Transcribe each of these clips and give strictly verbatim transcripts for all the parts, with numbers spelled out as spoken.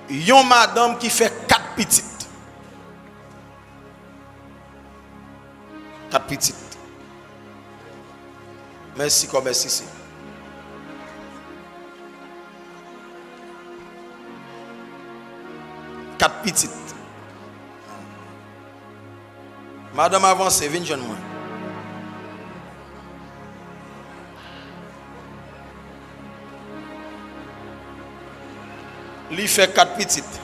Yon madanm ki fè kat pitit. Kat pitit. Mèsi kò, mèsi si. Kat pitit. Madanm, avanse, vin jwenn mwen. Li fè kat pitit.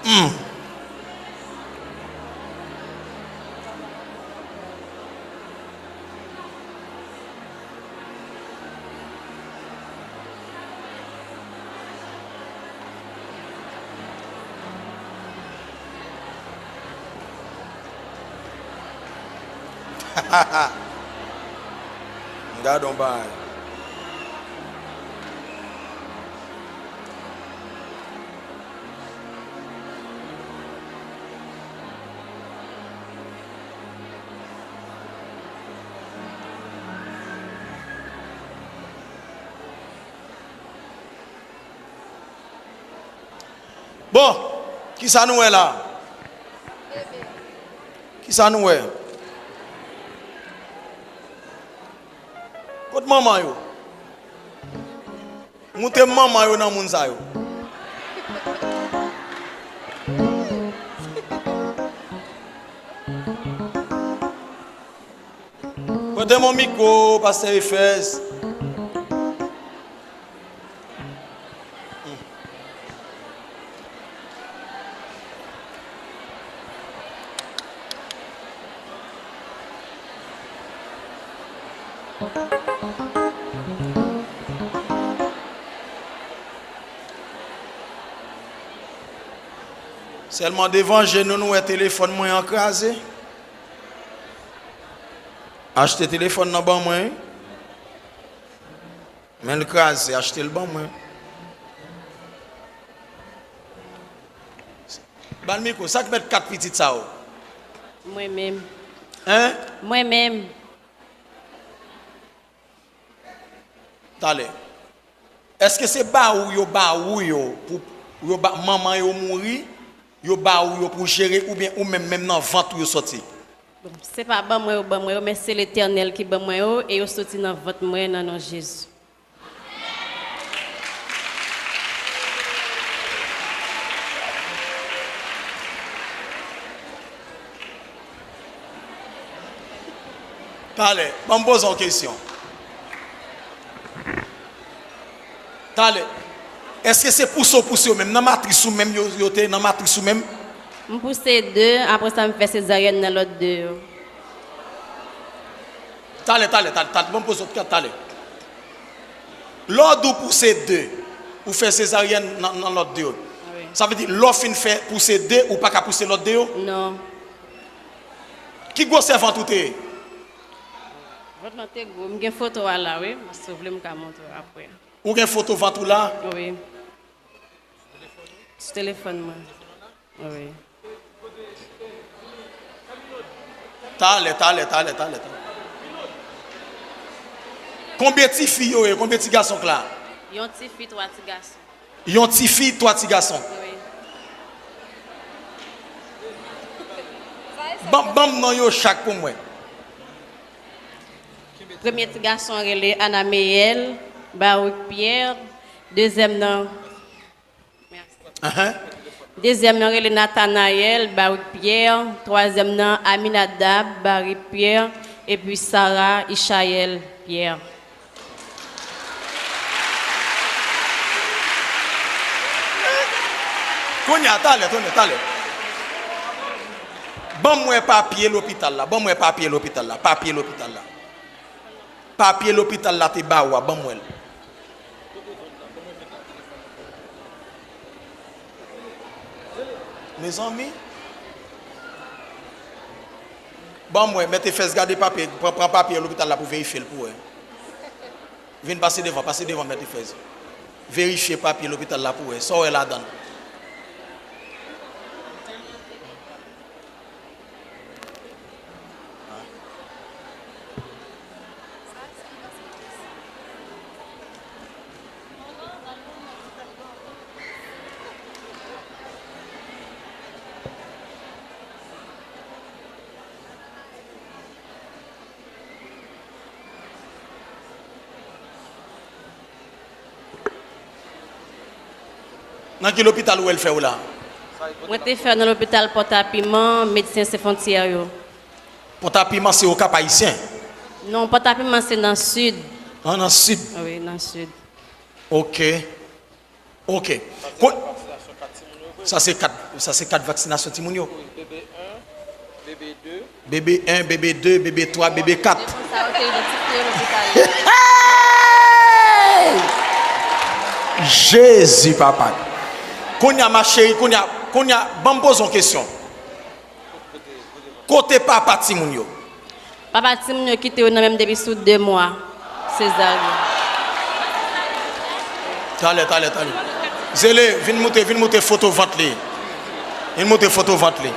Hmm. Gade yon bagay. Bon, kisa nou wè la? Kisa nou wè? Kot manman yo? Moute m manman yo nan moun sa yo. Pote m yon mikwo, pastè Efèz. Sèlman devan je nou, nou wè telefòn mwen an kraze. Achte telefòn nan ban mwen, wi. Men l kraze, achte l ban mwen. Ba l mikwo, sa k mèt kat pitit sa yo? Mwen menm. Hein? Mwen menm. Talè. Èske se ba ou yo ba ou yo pou yo ba manman yo mouri, yo ba ou yo pou jere oubyen ou menm, menm nan vant ou yo sòti? Bon, se pa ban mwen yo ban mwen yo, men se Letènèl ki ban mwen yo e yo soti nan vant mwen nan non Jezi. Talè, ban m poze yon kesyon. Talè, èske se pouse w pouse yo menm nan matris ou menm yo, yo te nan matris ou menm? M pouse de, apre sa m fè sezaryèn nan lòt de yo. Talè, talè, talè, talè, ban m poze w talè. Lè w di w pouse de, ou fè sezaryèn nan, nan lòt de yo. Wi. Sa vle di, lè w fin fè pouse de, ou pa ka pouse lòt de yo? Non. Ki gwosè vant ou te ye? Vant lan te gwo. M gen foto a la, wi. Si w vle, m ka montre w apre. Ou gen foto vant ou la? Wi. Sou telefòn mwen. Wi. Talè, talè, talè, talè, talè. Konbyen ti fi yo ye? Konbyen ti gason k la? Yon ti fi, twa ti gason. Yon ti fi, twa ti gason. Wi. Ban, ban m non yo chak pou mwen. Premye ti gason an rele Anameyèl Baruch Pierre. Dezyèm nan, mèsi. Ahan. Dezyèm nan rele Nathanaël Baruch Pierre. Twazyèm nan Aminadab Baruch Pierre. Epi Sarah Ishayèl Pierre. Kounye a, talè, talè, talè. Ban m wè papye lopital la. Ban m wè papye lopital la. Papye lopital la. Papye lopital la te ba ou a. Ban m wè l. Mezanmi. Ban m wè. Mèt Efèz, gade papye. Pran, pran papye lopital la pou verifye l pou wè. Vin pase devan, pase devan, Mèt Efèz. Verifye papye lopital la pou wè. Sa w wè ladan l? Nan ki lopital ou wè l fè w la? Mwen te fè nan lopital Pòtapiman, Medsen Sen Fwontyè yo. Pòtapiman se Okap Ayisyen? Non, Pòtapiman se nan sid. An, nan sid? Wi, nan sid. Ok. Ok. Ko-, sa se kat, sa se kat vaksinasyon timoun yo. Bebe en, bebe de, bebe twa, bebe kat. Hey! Jezi, papa. Kounye a, ma chérie, kounye a, kounye a, ban m poze yon kesyon. Kote papa timoun yo? Papa timoun yo kite yo nan men m depi sou de mwa. Sezaryen. Talè, talè, talè. Zele, vin moute, vin moute foto vant li. Vin moute foto vant li.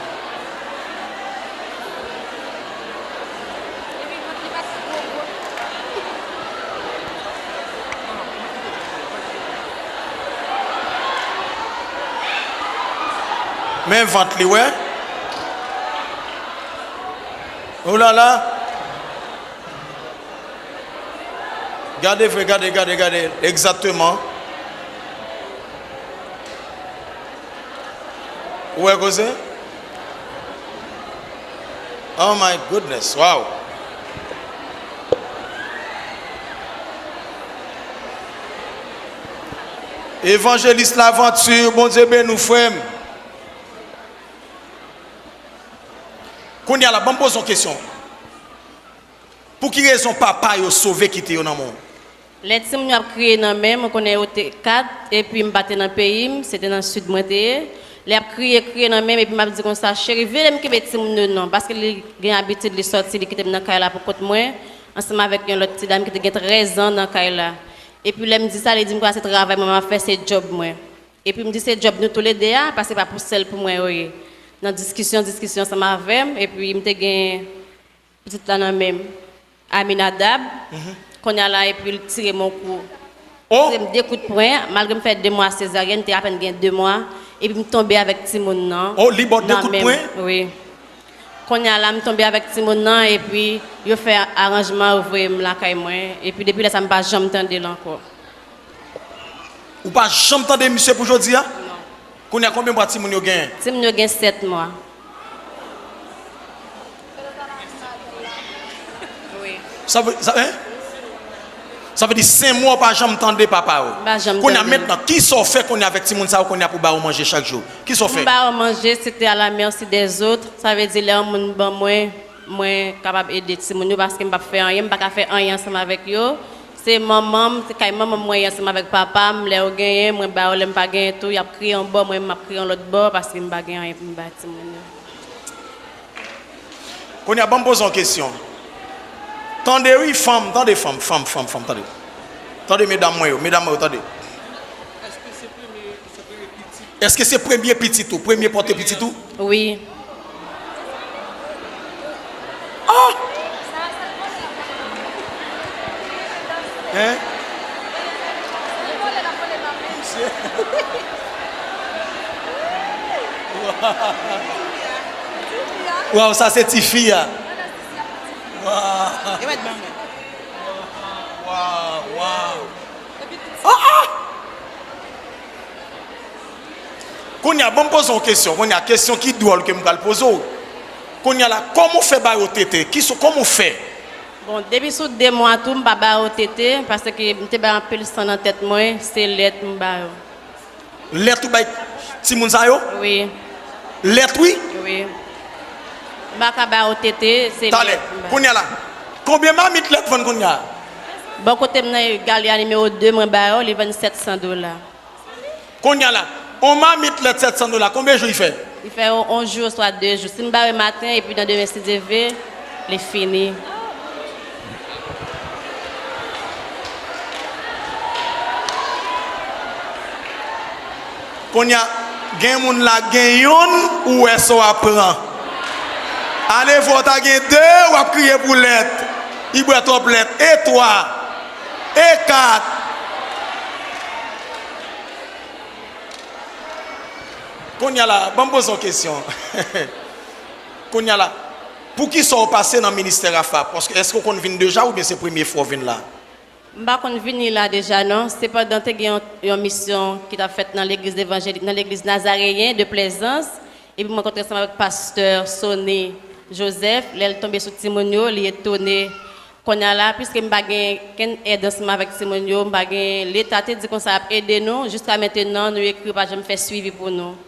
Men vant li, wè. Oulala. Gade vre, gade, gade, gade. Egzakteman. Ou wè koze? Oh my goodness, wow. Evanjelis Lavanti, Bondye beni w, frè m. Kounye a la, ban m poze yon kesyon. Pou ki rezon papa yo sove kite yo nan men w? Lè timoun yo ap kriye nan men m, ou konnen yo te kat, epi m pa te nan peyi m, se te nan sid mwen te ye. Lè y ap kriye, kriye nan men m, epi m ap di konsa, cheri, vire m kenbe timoun yo non, paske li gen abitid, li sòti, li kite m nan kay la pou kont mwen, ansanm avèk yon lòt ti dam ki te gen trèz an nan kay la. Epi lè m di sa, li di m konsa se travay mwen m ap fè, se djòb mwen. Epi m di se djòb nou toulede a, paske se pa pou sèl pou mwen yo ye. Nan diskisyon, diskisyon ansanm avè m, epi m te gen pitit la nan men m, Aminadab. Kounye a la, epi l tire m yon kou. Oh! Tire m de kout pwen, malgre m fè de mwa sezaryèn, m te apèn gen de mwa, epi m tonbe avèk timoun nan. Oh, li ba w de kout pwen? Wi. Kounye a la, m tonbe avèk timoun nan, epi yo fè aranjman, yo voye m lakay mwen, epi depi lè sa a, m pa janm tande l ankò. Ou pa janm tande misye pou jodi a? Non. Kounye a, konbyen mwa timoun yo genyen? Timoun yo gen sèt mwa. Wi. Sa vle, sa, hein? Sa vle di senk mwa ou pa janm tande papa yo. M pa janm tande. Kounye a, mentnan, kisa w fè kounye a avèk timoun sa yo kounye a pou ba yo manje chak jou? Kisa w fè? M ba yo manje, se te à la merci des autres. Sa vle di lè yon moun ban mwen, mwen kapab ede timoun yo paske m p ap fè anyen, m pa ka fè anyen ansanm avèk yo. Se manman m, se kay manman m mwen ye ansanm avèk papa m. Lè yo genyen, mwen ba yo. Lè m pa genyen tou, y ap kriye yon bò, mwen menm m ap kriye yon lòt bò paske m pa gen anyen pou m ba timoun yo. Kounye a, ban m poze yon kesyon. Tande wi, fanm, tande fanm, fanm, fanm, fanm, tande. Tande medam mwen yo, medam mwen yo, tande. Èske se premye pitit ou, premye pòte pitit ou? Wi. Ah! Hein? Waw, sa se tifi a. Waw. Waw, waw. Ah, ah! Kounye a, ban m poze w kesyon. Kounye a, kesyon ki dwòl ke m pral poze w. Kounye a la, kòman w fè ba yo tete? Kisa, kòman w fè? Bon, depi sou de mwa tou, m pa ba yo tete, paske m te bay anpil san nan tèt mwen, se lèt m ba yo. Lèt ou bay timoun sa yo? Wi. Lèt, wi? Wi. M pa ka ba yo tete, se... Talè, lèt m ba yo. Kounye a la, konbyen mamit lèt vann kounye a? Bò kote m nan Galia nimewo de, mwen ba yo, li vann sèt san dola. Kounye a la, on mamit lèt sèt san dola, konbyen jou li fè? Li fè on, on jou oswa de jou. Si m ba yo maten, epi nan demen, si Dye vle, li fini. Kounye a, gen moun la, gen yonn, ou wè sa w ap pran. Ale vwa w ta gen de, w ap kriye pou lèt. Li bwè twòp lèt. E twa. E kat. Kounye a la, ban m poze yon kesyon. Kounye a la, poukisa w pase nan ministè Rafa? Paske èske w konn vin deja oubyen se premye fwa w vin la? M pa konn vini la deja non. Sepandan, te gen yon, yon misyon ki t ap fèt nan legliz evanjelik, nan legliz Nazareyen de Plezans. Epi mwen rankontre ansanm avèk pastè Sony Joseph. Lè l tonbe sou timoun yo, li etone. Kounye a la, piske m pa gen kenn èd ansanm avèk timoun yo, m pa gen, Leta te di konsa y ap ede nou, jiska mentenan, nou ekri, yo pa janm fè swivi pou nou.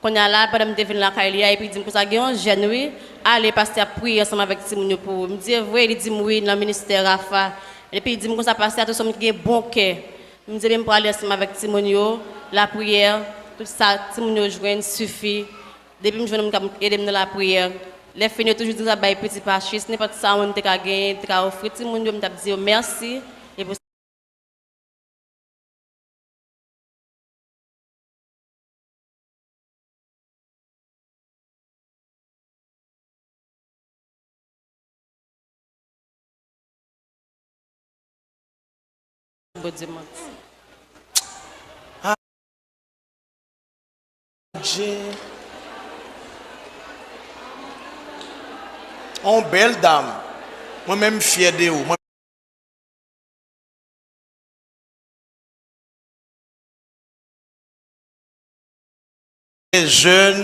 Kounye a la, pandan m te vin lakay li a, epi li di m konsa, gen yon jèn, wi, ale, pastè ap priye ansanm avèk timoun yo pou ou. M di, e vre? Li di m, wi, nan ministè Rafa. Epi li di m konsa, pastè a tou se yon moun ki gen bon kè. M di, ebyen, m prale ansanm avèk timoun yo, lapriyè, tout sa timoun yo jwenn sifi. Depi m jwenn moun k ap ede m nan lapriyè, lè fini yo toujou di m sa bay piti pachis, nenpòt sa moun te ka genyen, te ka ofri timoun yo, m t ap di yo mèsi. Epi Bondye manti. Adje. On bèl dam. Mwen menm m fyè de ou. Mwen jèn,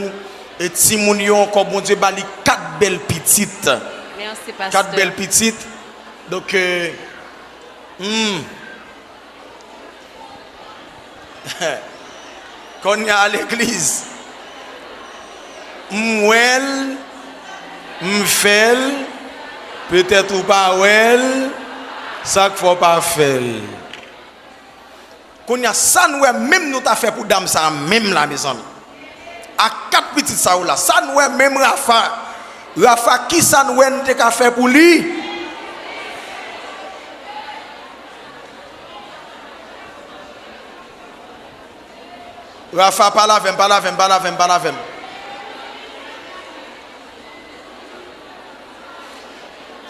e timoun yo ankò, Bondye ba li kat bèl pitit. Mèsi, pastè. Kat bèl pitit. Donk, euh, hmm. Kounye a legliz, m wè l, m fè l, petèt ou pa wè l, sa k fè w pa fè l. Kounye a, sa n wè menm nou ta fè pou dam sa a menm la, mezanmi? A kat pitit sa yo la, sa n wè menm Rafa? Rafa, kisa n wè n te ka fè pou li? Rafa, pale avè m, pale avè m, pale avè m, pale avè m.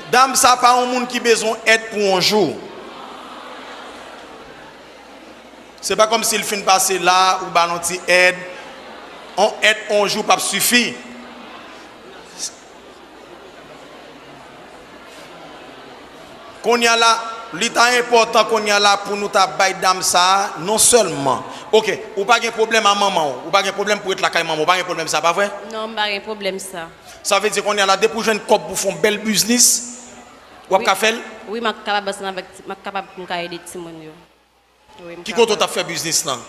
Dam sa pa yon moun ki bezwen èd pou yon jou. Se pa kòmsi l fin pase la, ou ba l yon ti èd. On èd, on jou p ap sifi. Kounye a la, li ta enpòtan kounye a la pou nou ta bay dam sa a, non sèlman, oke, ou pa gen pwoblèm a manman w, ou pa gen pwoblèm pou ret lakay manman w, ou pa gen pwoblèm sa, pa vre? Non, m pa gen pwoblèm sa. Sa vle di kounye a la, depi w jwenn kòb pou fè yon bèl biznis, w ap ka fè l? Wi, m ap kapab ansanm avèk ti, m ap kapab pou m ka ede timoun yo. Wi, m ka fè. Ki kote w t ap fè biznis lan?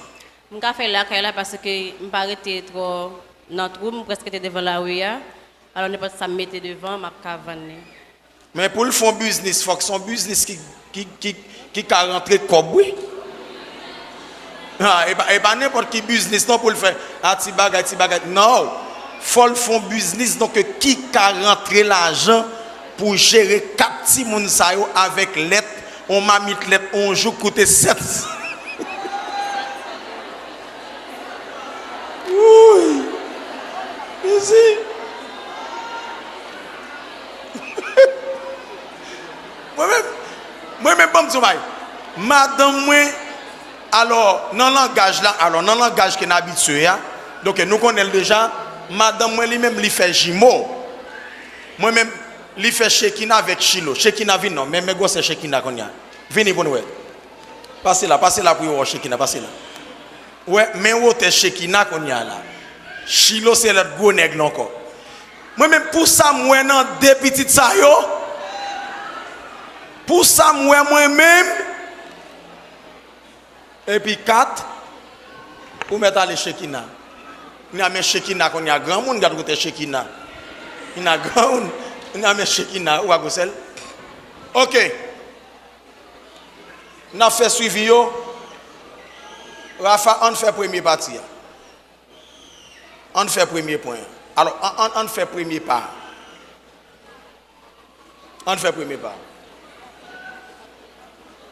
M ka fè lakay la paske m pa rete twò nan twou, m prèske te devan lari a. Alò, nenpòt sa m mete devan, m ap ka vann li. Men pou l fè yon biznis, fòk se yon biznis ki, ki, ki, ki ka rantre kòb, wi. Ha, e pa, e pa nenpòt ki biznis non pou l fè, a ti bagay, ti bagay. Non. Fò l fè yon biznis, donk, ki ka rantre lajan pou jere kat timoun sa yo avèk lèt, yon mamit lèt, yon jou koute sèt. Wouy! Mezi! Mwen menm, mwen menm, ban m di yon bagay. Madanm mwen, alò, nan langaj la, alò, nan langaj ke n abitye a, donk, nou konnen l deja, madanm mwen, li menm, li fè jimo. Mwen menm, li fè Chekina avèk Chilo. Chekina vin non, men, men gwosè Chekina kounye a. Vini pou n wè. Pase la, pase la pou yo wè w Chekina, pase la. Wè, men wotè Chekina kounye a la. Chilo se lòt gwo nèg la ankò. Mwen menm, pou sa m wè nan de pitit sa yo, pou sa m wè mwen menm, epi kat, ou mèt ale Chekina. Kounye a, men Chekina kounye a, granmoun, gad wotè Chekina. Ina granmoun. Ina men Shekina, ou pa gwo sèl. Ok. N ap fè swivi yo. Rafa, ann fè premye pati a. Ann fè premye pwen an. Alò, ann, ann, ann fè premye pa a. Ann fè premye pa.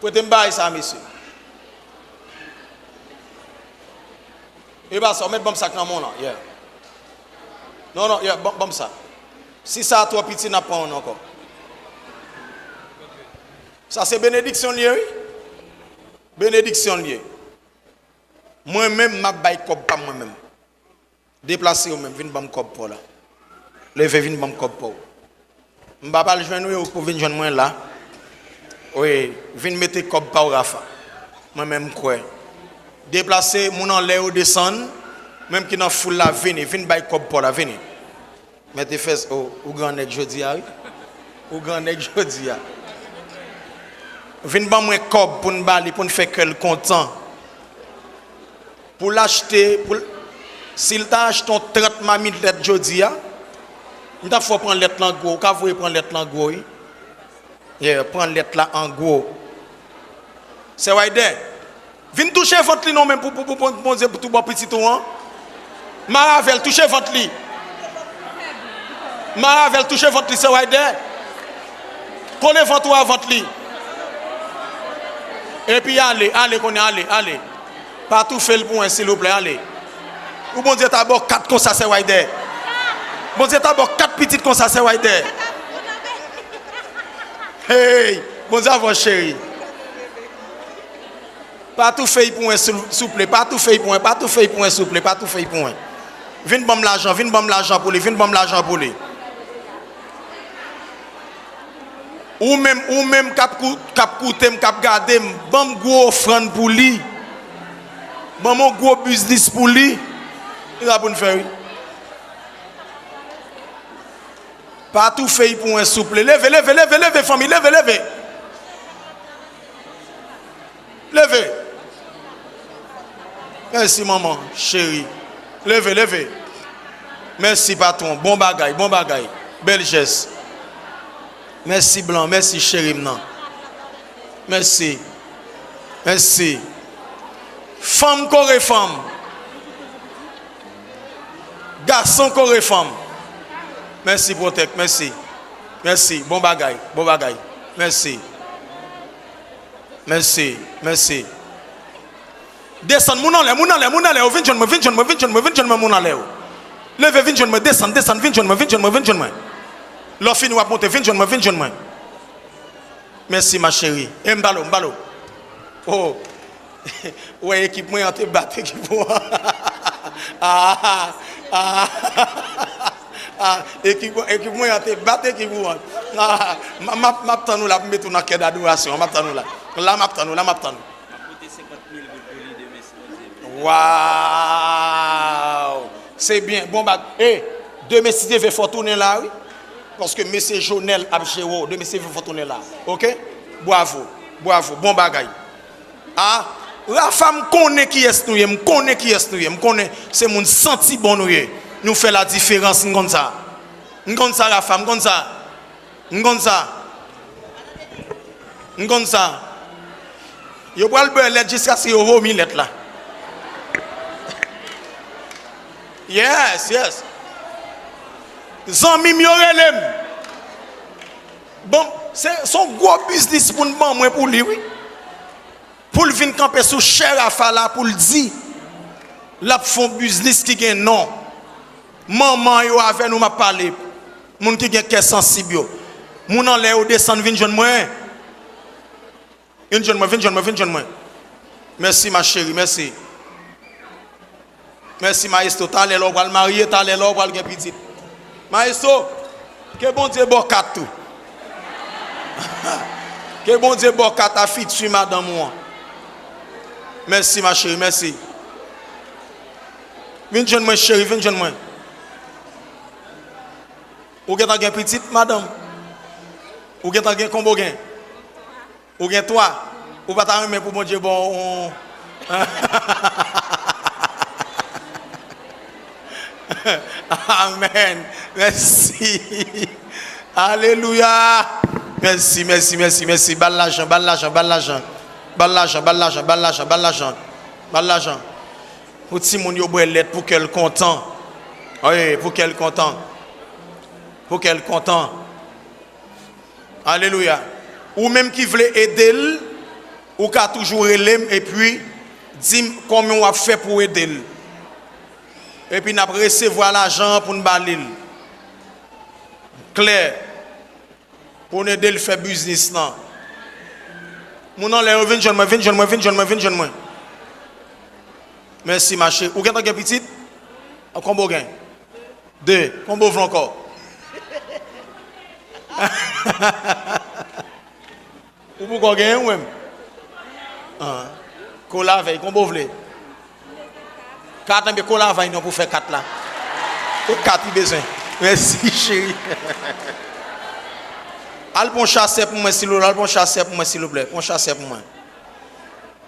Prete m bagay sa, mesye. E pa sa, ou mèt ban m sa k nan men w lan, yeah. Non, non, yeah, ban, ban m sa. Si sa a twò piti, n ap pran youn ankò. Sa se benediksyon l ye, wi. Benediksyon l ye. Mwen menm, m ap bay kòb pa m mwen menm. Deplase ou menm, vin ban m kòb pa w la. Leve, vin ban m kòb pa w. M pa pral jwenn ou, e ou k pou vin jwenn mwen la. Wi, vin mete kòb pa w, Rafa. Mwen menm, m kwè. Deplase, moun anlè yo desann. Menm ki nan foul la, vini, vin bay kòb pa w la, vini. Mete fès, o, ou gran nèg jodi a, wi. Ou gran nèg jodi a. Vin ban mwen kòb pou n ba li, pou n fè kè l kontan. Pou l achte, pou l, si l ta achte yon trant mamit lèt jodi a, m t ap fè w pran lèt lan gwo, ou ka voye pran lèt lan gwo, wi. Yeah, pran lèt la an gwo. Sè Wayden, vin touche vant li non men pou, pou, pou, pou Bondye pou tou bon pitit ou an. Mare avè l, touche vant li. Mare avè l, touche vant li, sè Wayden. Kole vant ou a vant li. Epi ale, ale kounye a, ale, ale. Pa toufe l pou mwen, silvouplè, ale. Ou Bondye ta ba w kat konsa, sè Wayden. Bondye ta ba w kat pitit konsa, sè Wayden. Hey, Bondye avè w, cheri. Pa toufe l pou mwen, sil-, souple. Pa toufe l pou mwen, pa toufe l pou mwen, souple. Pa toufe l pou mwen. Vin ban m lajan, vin ban m lajan pou li, vin ban m lajan pou li. Ou menm, ou menm k ap kou-, k ap koute m, k ap gade m, ban m gwo ofrann pou li. Ban m yon gwo biznis pou li. Se sa pou n fè, wi. Pa toufe l pou mwen, souple. Leve, leve, leve, leve, fanmi, leve, leve. Leve. Mèsi, manman, cheri. Leve, leve. Mèsi, patwon. Bon bagay, bon bagay. Bèl jès. Mèsi, blan. Mèsi, cheri m nan. Mèsi. Mèsi. Fanm kore fanm. Gason kore fanm. Mèsi, Pwotèk. Mèsi. Mèsi. Bon bagay. Bon bagay. Mèsi. Mèsi, mèsi. Desann, moun anlè, moun anlè, moun anlè yo, vin jwenn mwen, vin jwenn mwen, vin jwenn mwen, vin jwenn mwen, moun anlè yo. Leve, vin jwenn mwen, desann, desann, vin jwenn mwen, vin jwenn mwen, vin jwenn mwen. Lè w fini, w ap monte, vin jwenn mwen, vin jwenn mwen. Mèsi, ma chérie. E m ba l ou, m ba l ou. Oh. Ou wè ekip mwen an te bat ekip ou an. Ah, ah, ah, ekip, ekip mwen an te bat ekip ou an. Ah, m, m ap, m ap tann ou la pou m mete w nan kè dadorasyon an. M ap tann ou la. La, m ap tann ou, la, m ap tann ou. M ap pote senkant mil goud pou li demen si Bondye vle. Waw! Se byen. Bon bag. E, demen si Dye vle fò tounen la, wi. Paske mesye Jonel ap jere w. Demen si Dye vle fò tounen la. Oke? Bwavo. Bwavo. Bon bagay. A, Rafa, m konnen kiyès nou ye, m konnen kiyès nou ye, m konnen se moun santi bon nou ye. Nou fè ladiferans, m konn sa. M konn sa, Rafa, m konn sa. M konn sa. M konn sa. Yo pral bwè lèt jiskaske yo vomi lèt la. Yes, yes. Zanmi m yo rele m. Bon, se, se yon gwo biznis pou n ban mwen pou li, wi. Pou l vin kanpe sou chè Rafa la, pou l di l ap fè yon biznis ki gen non. Manman yo avè nou m ap pale. Moun ki gen kè sansib yo. Moun anlè yo desann vin jwenn mwen. Vin jwenn mwen, vin jwenn mwen, vin jwenn mwen. Mèsi, ma chérie, mèsi. Mèsi, Maestro. Talè lè w pral marye, talè lè w pral gen pitit. Maestro, ke Bondye ba w kat tou. Ke Bondye ba w kat a fiti madanm ou an. Mèsi, ma chérie, mèsi. Vin jwenn mwen, cheri, vin jwenn mwen. Ou gentan gen pitit, madanm? Ou gentan gen konbo gen? Ou gen twa. Ou pa ta renmen pou Bondye ba w yon. Amen. Mèsi. Alelouya. Mèsi, mèsi, mèsi, mèsi. Ba l lajan, ba l lajan, ba l lajan. Ba l lajan, ba l lajan, ba l lajan, ba l lajan. Ba l lajan. Pou timoun yo bwè lèt, pou kè l kontan. Wi, pou kè l kontan. Pou kè l kontan. Alelouya. Ou menm ki vle ede l, ou ka toujou rele m epi di m kòman w ap fè pou w ede l. Epi n ap resevwa lajan an pou n ba li l. Klè. Pou n ede l fè biznis lan. Moun anlè yo, vin jwenn mwen, vin jwenn mwen, vin jwenn mwen, vin jwenn mwen. Mèsi, mache. Ou gentan gen pitit? Konbyen w gen? De. Konbyen w vle ankò? Ou poko genyen ou menm? Ah. Kole avè l, konbyen w vle? Kat, enben, kole avè l non pou fè kat la. Se kat li bezwen. Mèsi, cheri. Al pran chasè pou mwen, silvouplè. Al pran chasè pou mwen, silvouplè. Pran chasè pou mwen.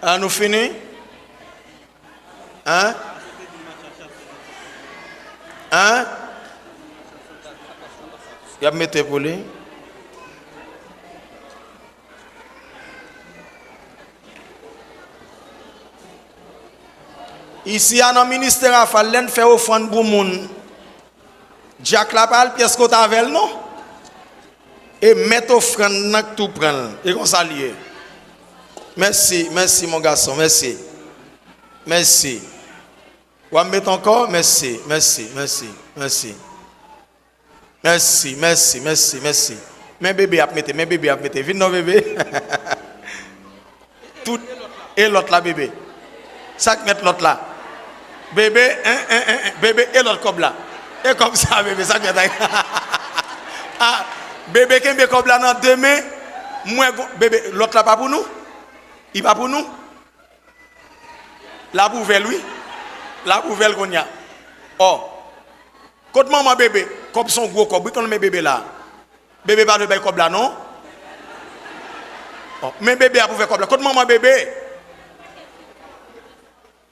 Ah, nou fini? Hein? Hein? Y ap mete pou li. Isi a nan ministè Rafa, lè n fè ofrann pou moun, dyak la pa al pyès kote avè l non. E mèt ofrann nan k tou pran l. E konsa l ye. Mèsi, mèsi, mon gason, mèsi. Mèsi. W ap met ankò? Mèsi, mèsi, mèsi, mèsi. Mèsi, mèsi, mèsi, mèsi. Men bebe ap mete, men bebe ap mete. Vin non, bebe. Tout. E lòt la, bebe? Sa k mèt lòt la? Bebe, en, en, en, en, bebe, e lòt kòb la? E kòb sa, bebe, sa k mèt la? Ah, bebe kenbe kòb la nan de men. Mwen, gon-, bebe, lòt la pa pou nou? Li pa pou nou? L ap ouvè l, wi. L ap ouvè l kounye a. Ò. Kot manman bebe? Kòb se yon gwo kòb, wi, konn men bebe la. Bebe pa dwe bay kòb la, non. Ò, men bebe ap ouvè kòb la. Kot manman bebe?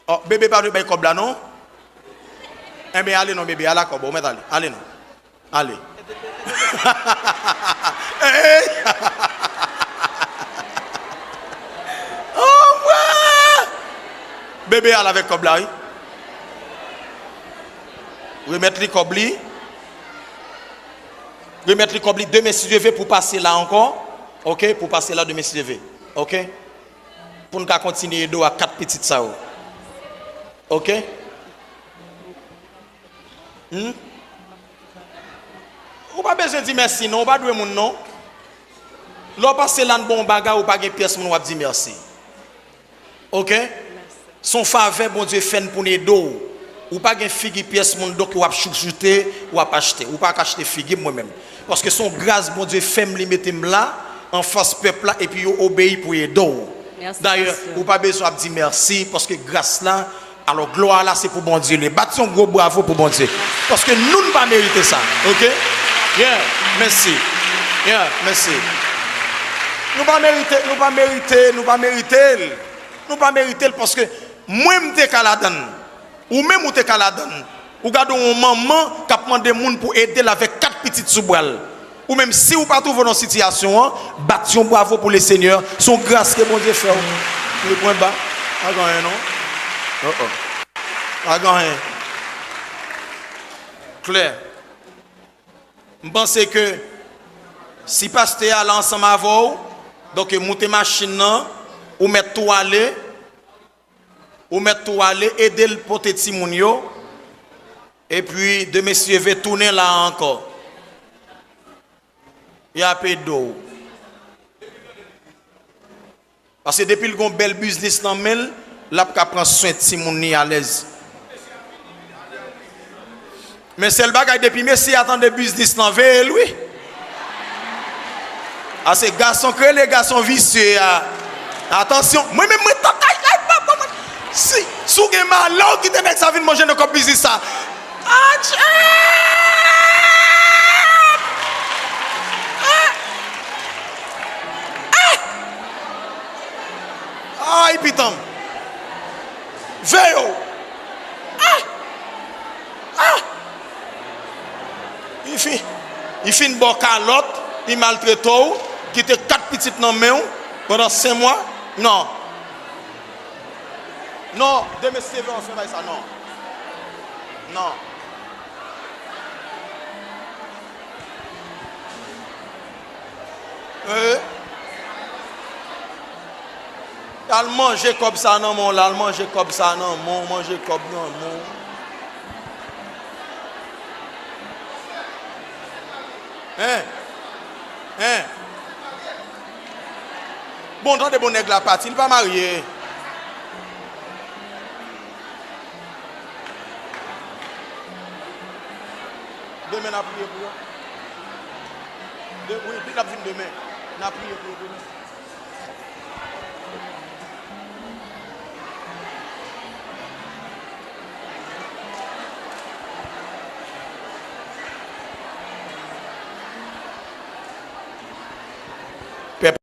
Ò, bebe pa dwe bay kòb la, non. Enben, ale non, bebe, ala kòb ou, ou mèt ale. Ale non. Ale. Hey! Anmwe! Bebe al avèk kòb la, wi. Remèt li kòb li. Remèt li kòb li demen si Dye ve pou pase la ankò. Oke, pou pase la demen si Dye ve. Oke? Pou n ka kontinye ede w ak kat pitit sa yo. Oke? Hmm? Ou pa bezwen di mèsi non, ou pa dwe moun non. Lè w pase la n ba w yon bagay, ou pa gen pyès moun w ap di mèsi. Oke? Se yon favè Bondye fè n pou n ede w. Ou pa gen figi pyès moun, donk w ap chouchoute, w ap achte. Ou pa ka achte figi m mwen menm. Paske se yon gras Bondye fè m, li mete m la, anfas pèp la, epi yo obeyi pou ede w. Dayè, ou pa bezwen ap di mèsi, paske gras la, alò, glwa la se pou Bondye li ye. Bat yon gwo bravo pou Bondye. Paske nou, n pa merite sa. Oke? Yeah, mèsi. Yeah, mèsi. Nou pa merite, nou pa merite, nou pa merite l. Nou pa merite l paske mwen, m te ka ladann. Ou menm, ou te ka ladann. Ou gade yon manman k ap mande moun pou ede l avèk kat pitit sou bra l. Ou menm, si w pa twouve w nan sitiyasyon an, bat yon bravo pou Lesenyè. Se yon gras ke Bondye fè w. Wi, pwen ba. Pa gen anyen, non. Oh, oh. Pa gen anyen. Klè. M panse ke si pastè a la ansanm avè w, donk moute machin nan, ou mèt tou ale, ou mèt tou ale, ede l pote timoun yo, epi demen si Dye ve tounen la ankò. Y ap ede w. Paske depi l gon bèl biznis nan men l, l ap ka pran swen timoun li alèz. Men sèl bagay, depi mesye a tande biznis lan, veye l, wi. A se gason k rele gason visye a. Atansyon, mwen menm mwen tande, ay, ay, papa, mwen. Si, si w gen malè, w kite nèg sa vin manje nan kòb biznis sa. Atchè! Ay, pitanm. Veye w. Ah! Ah! Fi, li fin ba w kalòt, li maltrete w, kite kat pitit nan men w pandan senk mwa. Non. Non, demen si Dye vle w fè bay sa, non. Non. Eh. Al manje kòb sa nan men w la, al manje kòb sa nan men w, manje kòb nan men w. Hein? Hein? Bon, tande bon nèg la pati, li pa marye. Demen n a priye pou yo. De, wi, li t ap vin demen. N a priye pou yo demen.